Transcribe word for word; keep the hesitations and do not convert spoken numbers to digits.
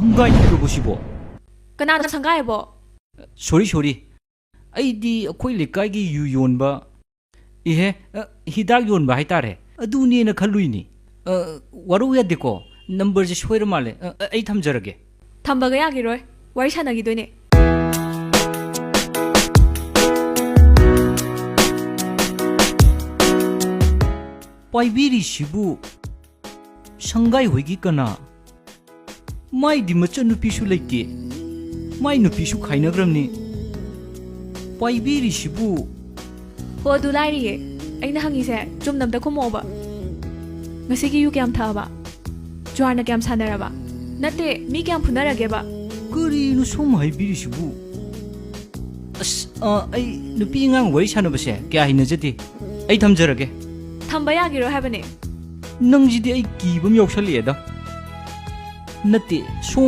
ꯁꯪꯒꯥꯏ ꯅꯠꯇ꯭ꯔꯕꯣ ꯁꯤꯕꯣ? ꯀꯅꯥꯅ ꯁꯪꯒꯥꯏꯕꯣ? ꯁꯣꯔꯤ, ꯁꯣꯔꯤ꯫ ꯑꯩꯗꯤ ꯑꯩꯈꯣꯏ ꯂꯩꯀꯥꯏꯒꯤ ꯌꯨ ꯌꯣꯟꯕ, ꯏꯍꯦ, ꯑ, ꯍꯤꯗꯥꯛ ꯌꯣꯟꯕ ꯍꯥꯏꯇꯥꯔꯦ, ꯑꯗꯨꯅꯦꯅ ꯈꯜꯂꯨꯏꯅꯤ꯫ ꯑ, ꯋꯥꯔꯧ ꯌꯥꯗꯦꯀꯣ, ꯅꯝꯕꯔꯁꯦ ꯁꯣꯏꯔ ꯃꯥꯜꯂꯦ꯫ ꯑ, ꯑ, ꯑꯩ ꯊꯝꯖꯔꯒꯦ꯫ ꯊꯝꯕꯒ ꯌꯥꯈꯤꯔꯣꯏ, ꯋꯥꯔꯤ ꯁꯥꯟꯅꯈꯤꯗꯣꯏꯅꯦ꯫ ꯄꯥꯏꯕꯤꯔꯤꯁꯤꯕꯨ ꯁꯪꯒꯥꯏ ꯍꯣꯏꯒꯤ ꯀꯅꯥ? ꯃꯥꯏꯗꯤ ꯃꯆꯟꯅꯨꯄꯤꯁꯨ ꯂꯩꯇꯦ, ꯃꯥꯏ ꯅꯨꯄꯤꯁꯨ ꯈꯥꯏꯅꯈ꯭ꯔꯕꯅꯤ꯫ ꯄꯥꯏꯕꯤꯔꯤꯁꯤꯕꯨ? ꯍꯣ, ꯑꯗꯨ ꯂꯥꯏꯔꯤꯌꯦ꯫ ꯑꯩꯅ ꯍꯪꯉꯤꯁꯦ ꯆꯨꯝꯅ ꯑꯝꯇ ꯈꯨꯝꯃꯛꯑꯣꯕ꯫ ꯉꯁꯤꯒꯤ ꯌꯨ ꯀꯌꯥꯝ ꯊꯛꯑꯕ? ꯖꯨꯋꯥꯔꯅ ꯀꯌꯥꯝ ꯁꯥꯟꯅꯔꯕ? ꯅꯠꯇꯦ, ꯃꯤ ꯀꯌꯥꯝ ꯐꯨꯅꯔꯒꯦꯕ? ꯀꯔꯤꯅꯣ ꯁꯣꯝ ꯍꯥꯏꯕꯤꯔꯤꯁꯤꯕꯨ? ꯑꯁ, ꯑ, ꯑꯩ ꯅꯨꯄꯤ ꯑꯉꯥꯡ ꯋꯥꯔꯤ ꯁꯥꯟꯅꯕꯁꯦ ꯀꯌꯥ ꯍꯩꯅꯖꯗꯦ꯫ ꯑꯩ ꯊꯝꯖꯔꯒꯦ꯫ ꯊꯝꯕ ꯌꯥꯈꯤꯔꯣꯏ ꯍꯥꯏꯕꯅꯦ꯫ ꯅꯪꯁꯤꯗꯤ ꯑꯩ ꯀꯤꯕ ꯑꯃ ꯌꯥꯎꯁꯜꯂꯛꯑꯦꯗ꯫ ꯅꯠꯇꯦ, ꯁꯣꯝ